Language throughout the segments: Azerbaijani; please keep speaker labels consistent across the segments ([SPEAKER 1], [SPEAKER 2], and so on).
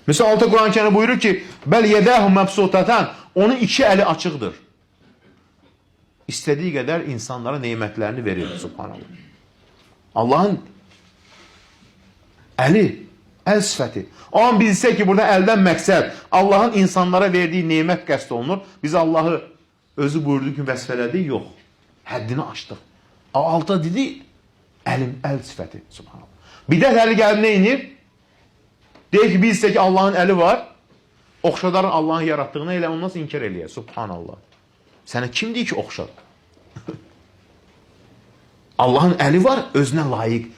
[SPEAKER 1] Məsələn, Allah Quran-ı Kərimdə buyurur ki, bəl yedəhu məbsutatan, onun iki əli açıqdır. İstədiyi qədər insanlara nemətlərini verir, subhanallah. Allahın əli, əl sifəti. Amma bilsək ki, burada əldən məqsəd Allahın insanlara verdiyi nemət qəsd olunur. Biz Allahı özü buyurduğu kimi vəsfələdik, yox. Həddini aşdıq. Alta dedi, əlim, əl sifəti, subhanallah. Bidət əli gəlib nə inir? Deyir ki, bilsək ki, Allahın əli var, oxşadarın Allahın yaratdığını elə ondan sonra inkar eləyər. Subhanallah. Sənə kim deyir ki, oxşar? Allahın əli var, özünə layiq,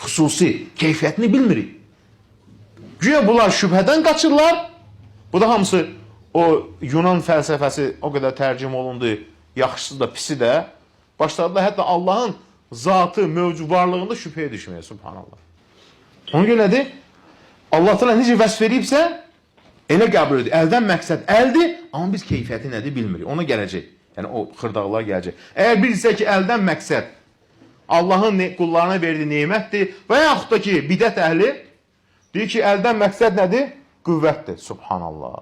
[SPEAKER 1] xüsusi keyfiyyətini bilmirik. Güya bunlar şübhədən qaçırlar. Bu da hamısı o Yunan fəlsəfəsi o qədər tərcümə olundu, yaxşısı da, pisi də. Başladılar hətta Allahın zatı, mövcud varlığında şübhəyə düşməyə, subhanallah. Ona görə nədir? Allah Teala necə vəsf eləyibsə, elə qəbul edir. Əldən məqsəd əldir, amma biz keyfiyyəti nədir bilmirik. Ona gələcək. Yəni o xırdaqlar gələcək. Əgər bilsə ki, əldən məqsəd Allahın qullarına verdiyi nemətdir və yaxud da ki, bidət əhli deyir ki, əldən məqsəd nədir? Qüvvətdir. Subhanallah.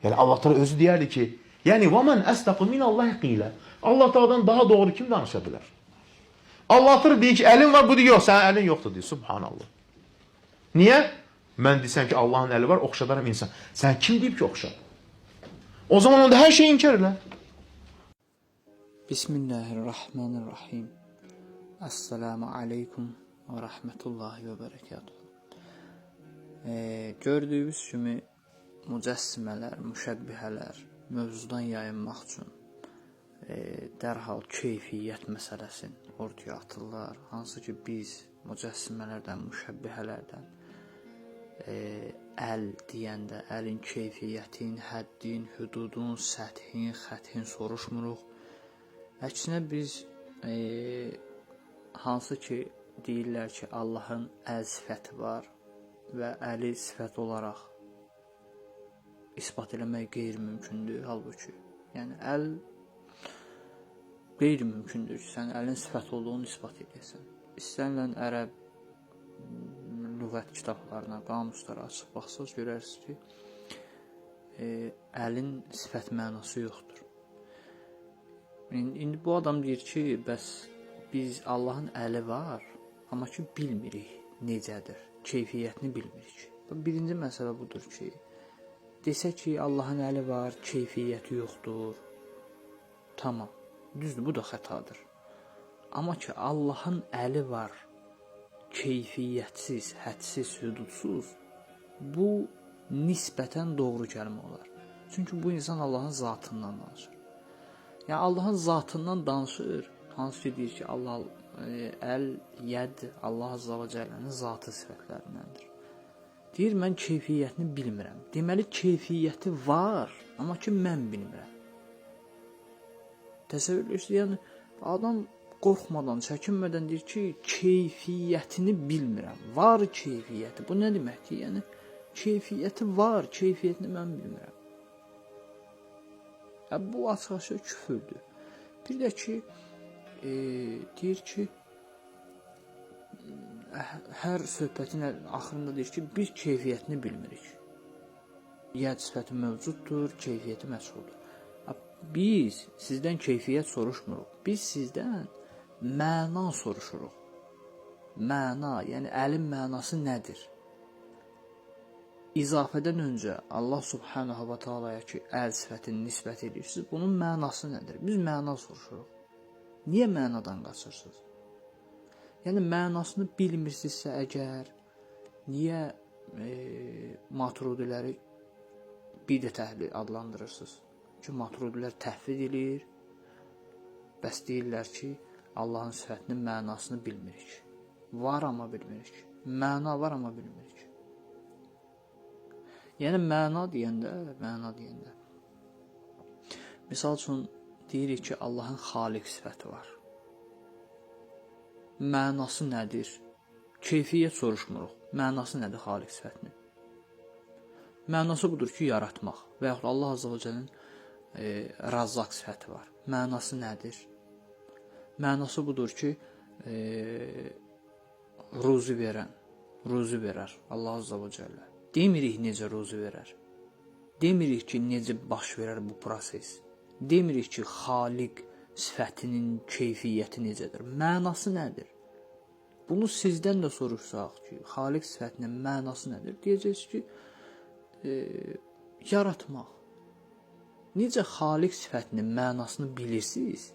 [SPEAKER 1] Yəni Allah Teala özü deyərdi ki, yəni və men əsdaqu minallahi qilə. Allah Teala'dan daha doğru kim danışa bilər? Allah Teala deyir ki, əlin var, bu deyir, yox, sənin əlin yoxdur deyir. Subhanallah. Niyə? Mən desəm ki, Allahın əli var, oxşadaram insan. Sən kim deyib ki, oxşad? O zaman onda hər şeyi inkar elə.
[SPEAKER 2] Bismillahirrahmanirrahim. Esselamu aleykum və rəhmətullahi və bərəkatuhu. Gördüyünüz kimi mücəssimələr, müşəbbihələr mövzudan yayınmaq üçün dərhal keyfiyyət məsələsini ortaya atırlar. Hansı ki biz mücəssimələrdən, müşəbbihələrdən əl deyəndə əlin keyfiyyətin, həddin, hüdudun, səthin, xəthin soruşmuruq. Əksinə biz hansı ki deyirlər ki, Allahın əl sifəti var və əli sifət olaraq isbat eləmək qeyri-mümkündür halbuki. Yəni əl qeyri-mümkündür ki, sən əlin sifət olduğunu isbat edəsən. İstənilən ərəb lüğət kitablarına, qamuslara açıb baxsaz görərsiniz ki, əlin sifət mənası yoxdur. İndi bu adam deyir ki, bəs biz Allahın əli var, amma ki bilmirik necədir, keyfiyyətini bilmirik. Birinci məsələ budur ki, desə ki Allahın əli var, keyfiyyəti yoxdur. Tamam. Düzdür, bu da xətadır. Amma ki Allahın əli var, keyfiyyətsiz, hədsiz, hüdudsuz, bu nisbətən doğru kəlmə olar. Çünki bu insan Allahın zatından danışır. Yəni Allahın zatından danışır, hansı ki deyir ki, Allah əl, yəd Allah azza və cəllənin zatı sifətlərindəndir. Deyir mən keyfiyyətini bilmirəm. Deməli keyfiyyəti var, amma ki mən bilmirəm. Təsəvvür edirsiniz, yəni adam qorxmadan, çəkinmədən deyir ki, keyfiyyətini bilmirəm. Var keyfiyyəti. Bu nə deməkdir? Yəni keyfiyyəti var, keyfiyyətini mən bilmirəm. Ya, bu açıq-aşkar küfürdür. Bir də ki, deyir ki, hər söhbətin axırında deyir ki, biz keyfiyyətini bilmirik. Yəd sifəti mövcuddur, keyfiyyəti məchuldur. Biz sizdən keyfiyyət soruşmuruq. Biz sizdən məna soruşuruq. Məna, yəni əlin mənası nədir? İzafədən öncə Allah Subhanahu va Taalaya ki, əl sifətini nisbət edirsiniz, bunun mənası nədir? Biz məna soruşuruq. Niyə mənadan qaçırsınız? Yəni mənasını bilmirsinizsə əgər, niyə maturidiləri bidət əhli adlandırırsınız? Ki maturidilər təhvid eləyir. Bəs deyirlər ki, Allahın sifətinin mənasını bilmirik. Var amma bilmirik. Məna var amma bilmirik. Yəni məna deyəndə, misal üçün deyirik ki, Allahın xaliq sifəti var. Mənası nədir? Keyfiyyət soruşmuruq. Mənası nədir xaliq sifətinin? Mənası budur ki, yaratmaq və yaxud Allah Azza və Cəllənin Razzaq sifəti var. Mənası nədir? Mənası budur ki, ruzi verən, ruzi verər Allah Azza və Cəllə. Demirik necə ruzi verər. Demirik ki, necə baş verər bu proses. Demirik ki, Xaliq sifətinin keyfiyyəti necədir, mənası nədir? Bunu sizdən də soruşsaq ki, Xaliq sifətinin mənası nədir? Deyəcəksiniz ki, yaratmaq. Necə Xaliq sifətinin mənasını bilirsiniz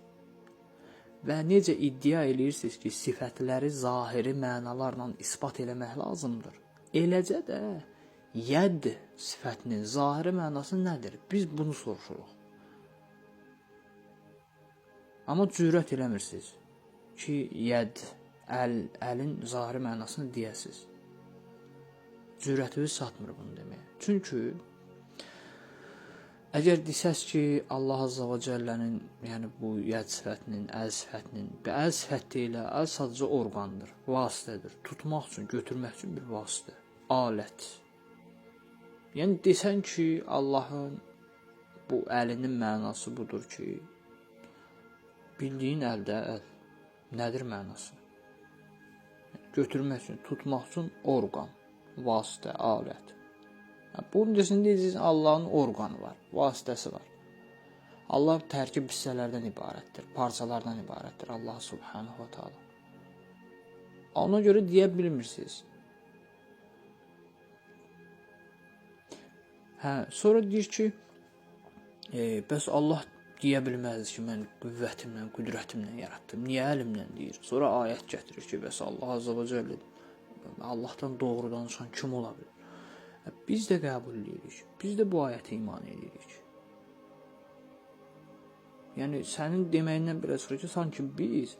[SPEAKER 2] və necə iddia edirsiniz ki, sifətləri zahiri mənalarla isbat eləmək lazımdır? Eləcə də yəd sifətinin zahiri mənası nədir? Biz bunu soruşuruq. Amma cürət eləmirsiniz ki, yəd, əl, əlin zahiri mənasını deyəsiniz. Cürətiniz çatmır bunu deməyə. Çünki əgər desəz ki, Allah Azza və Cəllənin, yəni bu yəd sifətinin, əl sifətinin, əl sifət deyil, əl sadəcə orqandır, vasitədir. Tutmaq üçün, götürmək üçün bir vasitə, alət. Yəni desən ki, Allahın bu əlinin mənası budur ki, bildiyin əldə əl, nədir mənası? Yəni, götürmək üçün, tutmaq üçün orqan, vasitə, alət. Bunun desin, deyəcəksin, Allahın orqanı var, vasitəsi var. Allah tərkib hissələrdən ibarətdir, parçalardan ibarətdir Allah Subhanahu wa Ta'ala. Ona görə deyə bilmirsiniz. Hə, sonra deyir ki, bəs Allah deyə bilməzdi ki, mən qüvvətimlə, qüdrətimlə yaratdım. Niyə əlimlə deyir? Sonra ayət gətirir ki, bəs Allah Azza və Cəllə, Allahdan doğru danışan kim ola bilər? Biz də qəbul edirik. Biz də bu ayətə iman edirik. Yəni, sənin deməyindən belə çıxır ki, sanki biz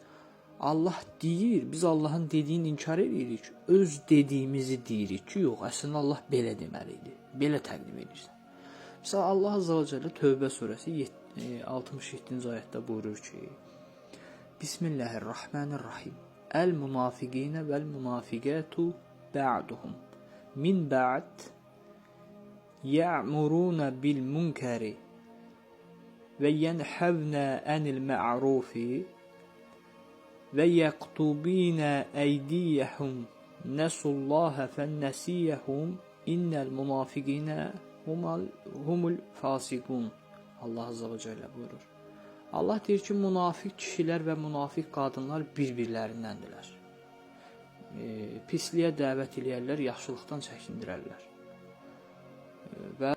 [SPEAKER 2] Allah deyir, biz Allahın dediyini inkar edirik, öz dediyimizi deyirik ki, yox, əslində Allah belə deməli idi, belə təqdim edirsən. Məsələn, Allah Azza və Cəllə Tövbə surəsi 67-ci ayətdə buyurur ki, Bismillahirrahmanirrahim. Əl-münafiqinə vəl-münafiqətu bə'duhum min bə'd ya'muruna bil münkəri və yənhəvnə ənil mə'rufi və yəqtubinə əydiyəhum nəsullahə fənnəsiyəhum innəl münafiqinə humul fasiqun. Allah Azza və Cəllə buyurur. Allah deyir ki, münafiq kişilər və münafiq qadınlar bir-birlərindəndirlər. Pisliyə dəvət eləyərlər, yaxşılıqdan çəkindirərlər və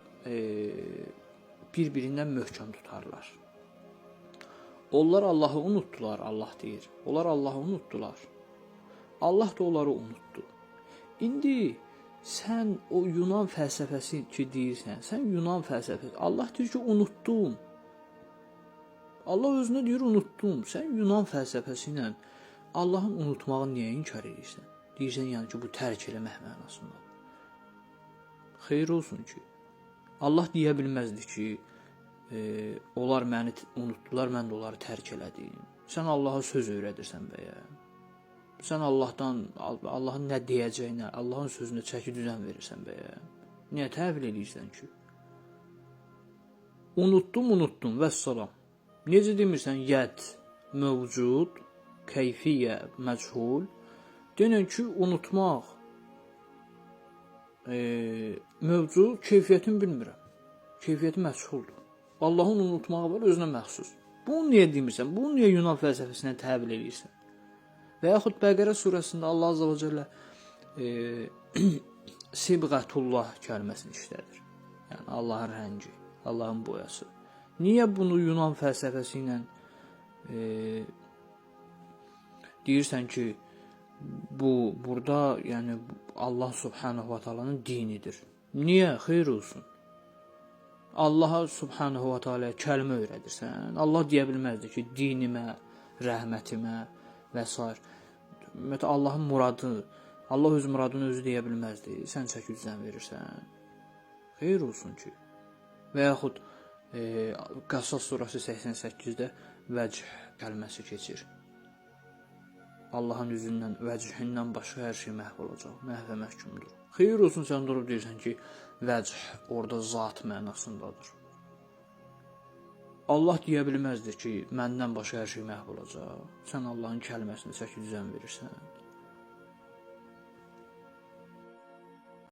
[SPEAKER 2] bir-birindən möhkəm tutarlar. Onlar Allahı unutdular, Allah deyir. Onlar Allahı unutdular. Allah da onları unutdu. İndi sən o Yunan fəlsəfəsi ki deyirsən, sən Yunan fəlsəfəsi, Allah deyir ki, unutdum. Allah özünə deyir, unutdum. Sən Yunan fəlsəfəsi ilə Allahın unutmağını niyə inkar edirsən? Deyirsən, yəni ki, bu tərk eləmək mənasındadır. Xeyir olsun ki, Allah deyə bilməzdi ki, onlar məni unutdular, mən də onları tərk elədim. Sən Allaha söz öyrədirsən bəyə. Sən Allahdan, Allahın nə deyəcəyinə, Allahın sözünə çəki düzən verirsən bəyə. Niyə təhvil eləyirsən ki? Unutdum, unutdum, vəssalam. Necə demirsən, yəd, mövcud, keyfiyyə, məchul. Denən ki, unutmaq mövcud, keyfiyyətini bilmirəm. Keyfiyyəti məchuldur. Allahın unutmağı var, özünə məxsus. Bunu niyə demirsən? Bunu niyə Yunan fəlsəfəsinə təhvil eləyirsən? Və yaxud Bəqərə surəsində Allah Azza və Cəllə sibğətullah kəlməsini işlədir. Yəni Allahın rəngi, Allahın boyası. Niyə bunu Yunan fəlsəfəsi ilə deyirsən ki, bu burada yəni Allah Subhanahu va Taala'nın dinidir? Niyə? Xeyir olsun. Allaha Subhanahu va Taala'ya kəlmə öyrədirsən. Allah deyə bilməzdi ki, dinimə, rəhmətimə və s. Ümumiyyətlə Allahın muradı, Allah öz muradını özü deyə bilməzdi. Sən çəki düzən verirsən. Xeyir olsun ki. Və yaxud Qəsas surəsi 88-də vəch kəlməsi keçir. Allahın üzündən, vəchindən başqa hər şey məhv olacaq, məhvə məhkumdur. Xeyir olsun sən durub deyirsən ki, vəch orada zat mənasındadır. Allah deyə bilməzdi ki, məndən başqa hər şey məhv olacaq. Sən Allahın kəlməsini çəki düzən verirsən.